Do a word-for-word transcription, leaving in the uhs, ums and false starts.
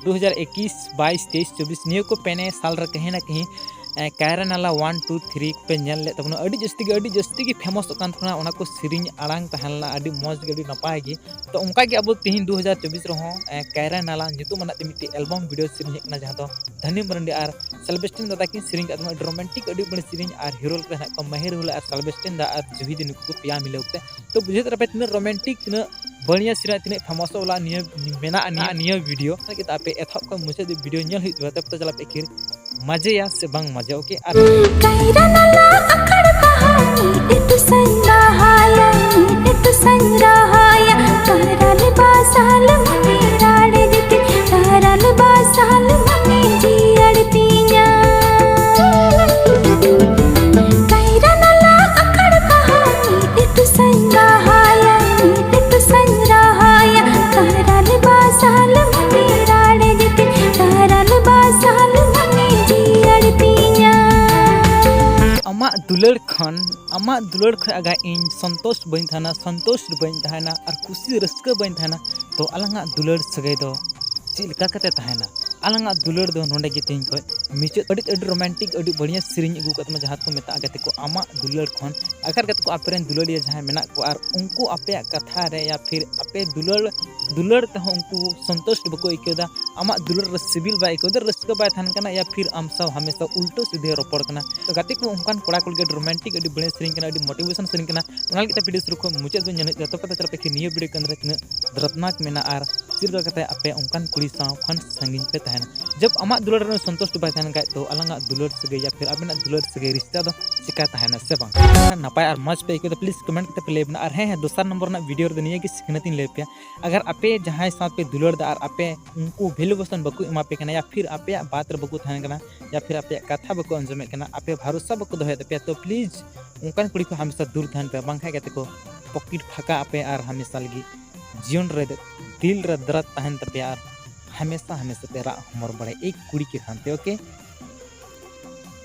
ᱫᱩ ᱦᱟᱡᱟᱨ ᱮᱠᱤᱥ, ᱵᱟᱭᱤᱥ, ᱛᱮᱭᱤᱥ, ᱪᱚᱵᱵᱤᱥ, ᱱᱤᱭᱟᱹ ᱠᱚ ᱯᱮᱱᱮ ᱥᱟᱞ ᱨᱮ ᱠᱟᱹᱦᱤ ᱱᱟ ᱠᱟᱹᱦᱤ, ᱮ, ᱠᱟᱭᱨᱟ ᱱᱟᱞᱟ ᱚᱣᱟᱱ ᱴᱩ ᱛᱷᱨᱤ ᱯᱮ ᱧᱮᱞ ᱞᱮᱫ ᱛᱟᱵᱚᱱᱟ᱾ ᱟᱹᱰᱤ ᱡᱟᱹᱥᱛᱤ ᱜᱮ, ᱟᱹᱰᱤ ᱡᱟᱹᱥᱛᱤ ᱜᱮ ᱯᱷᱮᱢᱚᱥᱚᱜ ᱠᱟᱱ ᱛᱟᱵᱚᱱᱟ᱾ ᱚᱱᱟ ᱠᱚ ᱥᱮᱨᱮᱧ ᱟᱲᱟᱝ ᱛᱟᱦᱮᱸ ᱞᱮᱱᱟ ᱟᱹᱰᱤ ᱢᱚᱡᱽ ᱜᱮ, ᱟᱹᱰᱤ ᱱᱟᱯᱟᱭ ᱜᱮ᱾ ᱛᱚ ᱚᱱᱠᱟ ᱜᱮ ᱟᱵᱚ ᱛᱮᱦᱮᱧ ᱫᱩ ᱦᱟᱡᱟᱨ ᱪᱚᱵᱵᱤᱥ ᱨᱮᱦᱚᱸ, ᱮ, ᱠᱟᱭᱨᱟ ᱱᱟᱞᱟ ᱧᱩᱛᱩᱢ ᱟᱱᱟᱜ ᱛᱮ ᱢᱤᱫᱴᱮᱡ ᱮᱞᱵᱟᱢ ᱵᱷᱤᱰᱤᱭᱳ ᱥᱮᱨᱮᱧ ᱦᱮᱡ ᱠᱟᱱᱟ, ᱡᱟᱦᱟᱸ ᱫᱚ ᱫᱷᱟᱱᱤ ᱢᱟᱨᱟᱱᱰᱤ ᱟᱨ ᱥᱮᱞᱵᱮᱥᱴᱤᱱ ᱫᱟᱫᱟ ᱠᱤᱱ ᱥᱮᱨᱮᱧ ᱠᱟᱜ ᱛᱟᱵᱚᱱᱟ᱾ ᱟᱹᱰᱤ ᱨᱳᱢᱟᱱᱴᱤᱠ, ᱟᱹᱰᱤ ᱵᱟᱹᱲᱤᱡ ᱥᱮᱨᱮᱧ, ᱟᱨ ᱦᱤᱨᱳ ᱞᱮᱠᱟ ᱦᱮᱱᱟᱜ ᱠᱚᱣᱟ ᱢᱟᱦᱤᱨ ᱦᱩᱞᱟ ᱟᱨ ᱥᱮᱞᱵᱮᱥᱴᱤᱱ ᱫᱟ ᱟᱨ ᱡᱩᱦᱤ ᱫᱤ, ᱱᱩᱠᱩ ᱠᱚ ᱯᱮᱭᱟ ᱢᱤᱞᱟᱹᱣ ᱠᱟᱛᱮ᱾ ᱛᱚ ᱵᱩᱡᱷᱟᱹᱣ ᱫᱟᱲᱮᱭᱟᱜ ᱯᱮ ᱛᱤᱱᱟᱹᱜ ᱨᱳᱢᱟᱱᱴᱤᱠ, ᱛᱤᱱᱟᱹᱜ ᱵᱟᱹᱲᱤᱡ ᱥᱮᱨᱮᱧ, ᱛᱤᱱᱟᱹᱜ ᱯᱷᱮᱢᱚᱥᱚᱜ ᱵᱚᱞᱟ ᱱᱤᱭᱟᱹ ᱢᱮᱱᱟᱜᱼᱟ, ᱱᱤᱭᱟᱹ, ᱱᱤᱭᱟᱹ ᱵᱷᱤᱰᱤᱭᱳ᱾ ᱚᱱᱟ ᱞᱟᱹᱜᱤᱫ ᱟᱯᱮ ᱮᱛᱚᱦᱚᱵ ᱠᱷᱚᱱ ᱢᱩᱪᱟᱹᱫ ᱫᱷᱟᱹᱵᱤᱡ ᱵᱷᱤᱰᱤᱭᱳ ᱧᱮᱞ ᱦᱩᱭᱩᱜ ᱛᱟᱯᱮᱭᱟ, ᱛᱚᱵᱮ ᱛᱚ ᱪᱟᱞᱟᱜ ᱯᱮ ᱟᱹᱠᱷᱤᱨ ᱢᱟᱡᱮᱭᱟ ᱥᱮ ᱵᱟᱝ ᱢᱟᱡᱮᱭᱟ, ᱳᱠᱮ? ᱟᱨ ᱠᱟᱭᱨᱟ ᱱᱟᱞᱟ ᱟᱠᱷᱟᱲ ᱵᱟᱦᱟ, ᱢᱤᱫ ᱥᱟᱭ ᱨᱟᱦᱟᱭᱟ, ᱢᱤᱫ ᱥᱟᱭ ᱨᱟᱦᱟᱭᱟ, ᱠᱟᱭᱨᱟ ᱞᱮ ᱵᱟᱥᱟᱞ ᱢᱟᱱᱮ ᱨᱟᱲᱮ ᱡᱮᱛᱮ, ᱠᱟᱭᱨᱟ ᱞᱮ ᱵᱟᱥᱟᱞ ᱢᱟᱱᱮ ᱡᱤᱭᱟᱹᱲ ᱛᱤᱧᱟ᱾ ᱠᱟᱭᱨᱟ ᱱᱟᱞᱟ ᱟᱠᱷᱟᱲ ᱵᱟᱦᱟ, ᱢᱤᱫ ᱥᱟᱭ ᱨᱟᱦᱟᱭᱟ, ᱢᱤᱫ ᱥᱟᱭ ᱨᱟᱦᱟᱭᱟ, ᱠᱟᱭᱨᱟ ᱞᱮ ᱵᱟᱥᱟᱞ ᱢᱟᱱᱮ ᱨᱟᱲᱮ ᱡᱮᱛᱮ, ᱠᱟᱭᱨᱟ ᱞᱮ ᱵᱟᱥᱟᱞ ᱢᱟᱱᱮ ᱡᱤᱭᱟᱹᱲ ᱛᱤᱧᱟ᱾ ᱟᱢᱟᱜ ᱫᱩᱞᱟᱹᱲ ᱠᱷᱚᱱ, ᱟᱢᱟᱜ ᱫᱩᱞᱟᱹᱲ ᱠᱷᱚᱱ ᱟᱜᱟ ᱤᱧ ᱥᱚᱱᱛᱳᱥ ᱵᱟᱹᱧ ᱛᱟᱦᱮᱱᱟ, ᱥᱚᱱᱛᱳᱥ ᱵᱟᱹᱧ ᱛᱟᱦᱮᱱᱟ, ᱟᱨ ᱠᱩᱥᱤ ᱨᱟᱹᱥᱠᱟᱹ ᱵᱟᱹᱧ ᱛᱟᱦᱮᱱᱟ, ᱛᱚ ᱟᱞᱟᱝᱟᱜ ᱫᱩᱞᱟᱹᱲ ᱥᱟᱹᱜᱟᱹᱭ ᱫᱚ ᱪᱮᱫ ᱞᱮᱠᱟ ᱠᱟᱛᱮ ᱛᱟᱦᱮᱱᱟ? ᱟᱞᱟᱝᱟᱜ ᱫᱩᱞᱟᱹᱲ ᱫᱚ ᱱᱚᱰᱮ ᱜᱮ ᱛᱮᱦᱮᱧ ᱠᱷᱚᱱ ᱢᱩᱪᱟᱹᱫ᱾ ᱟᱹᱰᱤ, ᱟᱹᱰᱤ ᱨᱳᱢᱟᱱᱴᱤᱠ, ᱟᱹᱰᱤ ᱵᱟᱹᱲᱤᱭᱟᱹ ᱥᱮᱨᱮᱧ ᱟᱹᱜᱩ ᱠᱟᱫ ᱛᱟᱵᱚᱱᱟ, ᱡᱟᱦᱟᱸ ᱫᱚᱠᱚ ᱢᱮᱛᱟᱜᱼᱟ ᱜᱟᱛᱮ ᱠᱚ ᱟᱢᱟᱜ ᱫᱩᱞᱟᱹᱲ ᱠᱷᱚᱱ᱾ ᱟᱨ ᱜᱟᱛᱮ ᱠᱚ, ᱟᱯᱮ ᱨᱮᱱ ᱫᱩᱞᱟᱹᱲᱤᱭᱟᱹ ᱡᱟᱦᱟᱸᱭ ᱢᱮᱱᱟᱜ ᱠᱚᱣᱟ ᱟᱨ ᱩᱱᱠᱩ ᱟᱯᱮᱭᱟᱜ ᱠᱟᱛᱷᱟ ᱨᱮ ᱭᱟ ᱯᱷᱤᱨ ᱟᱯᱮ ᱫᱩᱞᱟᱹᱲ, ᱫᱩᱞᱟᱹᱲ ᱛᱮᱦᱚᱸ ᱩᱱᱠᱩ ᱥᱚᱱᱛᱩᱥᱴ ᱵᱟᱠᱚ ᱟᱹᱭᱠᱟᱹᱣ ᱮᱫᱟ, ᱟᱢᱟᱜ ᱫᱩᱞᱟᱹᱲ ᱨᱮ ᱥᱤᱵᱤᱞ ᱵᱟᱭ ᱟᱹᱭᱠᱟᱹᱣ ᱮᱫᱟ, ᱨᱟᱹᱥᱠᱟᱹ ᱵᱟᱭ ᱛᱟᱦᱮᱱ ᱠᱟᱱᱟ, ᱭᱟ ᱯᱷᱤᱨ ᱟᱢ ᱥᱟᱶ ᱦᱟᱢᱮᱥᱟ ᱩᱞᱴᱟᱹ ᱥᱤᱫᱷᱟᱹ ᱨᱚᱯᱚᱲ ᱠᱟᱱᱟ᱾ ᱛᱚ ᱜᱟᱛᱮ ᱠᱚ, ᱚᱱᱠᱟᱱ ᱠᱚᱲᱟ ᱠᱩᱲᱤ ᱜᱮ ᱟᱹᱰᱤ ᱨᱳᱢᱟᱱᱴᱤᱠ, ᱟᱹᱰᱤ ᱵᱟᱹᱲᱤᱡ ᱥᱮᱨᱮᱧ ᱠᱟᱱᱟ, ᱟᱹᱰᱤ ᱢᱳᱴᱤᱵᱷᱮᱥᱚᱱ ᱥᱮᱨᱮᱧ ᱠᱟᱱᱟ᱾ ᱚᱱᱟ ᱞᱟᱹᱜᱤᱫ ᱛᱮ ᱵᱷᱤᱰᱤᱭᱳ ᱥᱩᱨᱩ ᱠᱷᱚᱱ ᱢᱩᱪᱟᱹᱫ ᱫᱚ ᱧᱮᱞ ᱦᱩᱭᱩᱜ ᱛᱟᱯᱮ, ᱛᱚᱵᱮ ᱛᱟᱦᱞᱮ ᱯᱮ ᱱᱤᱭᱟᱹ ᱵᱷᱤᱰᱤᱭᱳ ᱠᱮᱱᱫᱨᱚ ᱛᱤᱱᱟᱹᱜ ᱫᱚᱨᱫᱽᱱᱟᱠ ᱢᱮᱱᱟᱜᱼᱟ ᱟᱨ ᱪᱮᱫ ᱞᱮᱠᱟ ᱠᱟᱛᱮ ᱟᱯᱮ ᱚᱱᱠᱟᱱ ᱠᱩᱲᱤ ᱥᱟᱶ ᱠᱷᱚᱱ ᱥᱟᱺᱜᱤᱧ ᱯᱮ ᱛᱟᱦᱮᱱᱟ᱾ ᱡᱚᱵ ᱟᱢᱟᱜ ᱫᱩᱞᱟᱹᱲ ᱨᱮ ᱥᱚᱱᱛᱩᱥᱴ ᱵᱟᱭ ᱛᱟᱦᱮᱱ ᱠᱷᱟᱡ, ᱛᱚ ᱟᱞᱟᱝᱟᱜ ᱫᱩᱞᱟᱹᱲ ᱥᱟᱹᱜᱟᱹᱭ ᱭᱟ ᱯᱷᱤᱨ ᱟᱵᱮᱱᱟᱜ ᱫᱩᱞᱟᱹᱲ ᱥᱟᱹᱜᱟᱹᱭ ᱨᱤᱥᱛᱟ ᱫᱚ ᱪᱮᱠᱟ ᱛᱟᱦᱮᱱᱟ ᱥᱮ ᱵᱟᱝ? ᱱᱟᱯᱟᱭ ᱟᱨ ᱢᱚᱡᱽ ᱯᱮ ᱟᱹᱭᱠᱟᱹᱣ ᱫᱟ, ᱯᱞᱤᱡ ᱠᱚᱢᱮᱱᱴ ᱠᱟᱛᱮ ᱯᱮ ᱞᱟᱹᱭ ᱵᱮᱱᱟ᱾ ᱟᱨ ᱦᱮᱸ, ᱦᱮᱸ, ᱫᱚᱥᱟᱨ ᱱᱚᱢᱵᱚᱨ ᱨᱮᱱᱟᱜ ᱵᱷᱤᱰᱤᱭᱳ ᱨᱮᱫᱚ ᱱᱤᱭᱟᱹ ᱜᱮ ᱥᱤᱠᱷᱱᱟᱹᱛ ᱤᱧ ᱞᱟᱹᱭ ᱯᱮᱭᱟ᱾ ᱟᱜᱟᱨ ᱟᱯᱮ ᱡᱟᱦᱟᱸᱭ ᱥᱟᱶ ᱯᱮ ᱫᱩᱞᱟᱹᱲ ᱫᱟ ᱟᱨ ᱟᱯᱮ ᱩᱱᱠᱩ ᱵᱷᱮᱞᱩ ᱵᱚᱥᱚᱱ ᱵᱟᱠᱚ ᱮᱢᱟ ᱯᱮ ᱠᱟᱱᱟ, ᱭᱟ ᱯᱷᱤᱨ ᱟᱯᱮᱭᱟᱜ ᱵᱟᱛ ᱨᱮ ᱵᱟᱠᱚ ᱛᱟᱦᱮᱱ ᱠᱟᱱᱟ, ᱭᱟ ᱯᱷᱤᱨ ᱟᱯᱮᱭᱟᱜ ᱠᱟᱛᱷᱟ ᱵᱟᱠᱚ ᱟᱸᱡᱚᱢᱮᱫ ᱠᱟᱱᱟ, ᱟᱯᱮ ᱵᱷᱟᱨᱚᱥᱟ ᱵᱟᱠᱚ ᱫᱚᱦᱚᱭᱮᱫ ᱛᱟᱯᱮᱭᱟ, ᱛᱚ ᱯᱞᱤᱡ ᱚᱱᱠᱟᱱ ᱠᱩᱲᱤ ᱠᱷᱚᱱ ᱦᱟᱢᱮᱥᱟ ᱫᱩᱨ ᱛᱟᱦᱮᱱ ᱯᱮ, ᱵᱟᱝᱠᱷᱟᱡ ᱜᱟᱛᱮ ᱠᱚ ᱯᱚᱠᱮᱴ ᱯᱷᱟᱸᱠᱟ ᱟᱯᱮ ᱟᱨ ᱦᱟᱢᱮᱥᱟ ᱞᱟᱹᱜᱤᱫ ᱡᱤᱭᱚᱱ ᱨᱮ ᱫᱤᱞ ᱨᱮ ᱫᱟᱨᱟᱫ ᱛᱟᱦᱮᱱ ᱛᱟᱯᱮᱭᱟ ᱟᱨ ᱦᱟᱢᱮᱥᱟ ᱦᱟᱢᱮᱥᱟ ᱯᱮ ᱨᱟᱜ ᱦᱚᱢᱚᱨ ᱵᱟᱲᱟᱭᱟ ᱮᱭ ᱠᱩᱲᱤ ᱠᱮ ᱠᱷᱟᱱ ᱛᱮ, ᱳᱠᱮ?